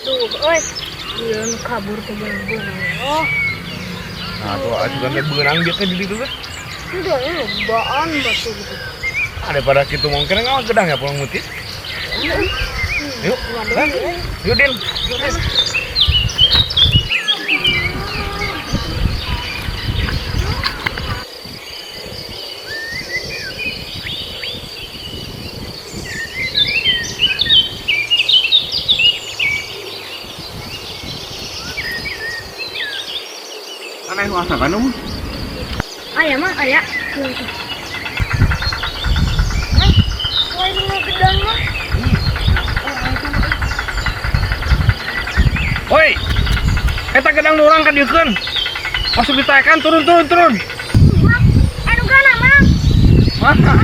Duh, euy. Ieu nu kabur teh beunang. Oh, Nah, tuh asukan teh beunang dia teh di ditu teh. Udah ini baan batu gitu. Ah, daripada kitu mungkin ngawa gedang ya pulang mutis. Yuk, kan? Yuk, Din. Yuk, Din. Aneh masakan um. Aya mah aya. Mang, lain nu gedang mah. Woi. Eta gedang nu urang kadieukeun. Masuk ditaekan, turun, turun, turun. Mang, anu gana, Mang. Mana?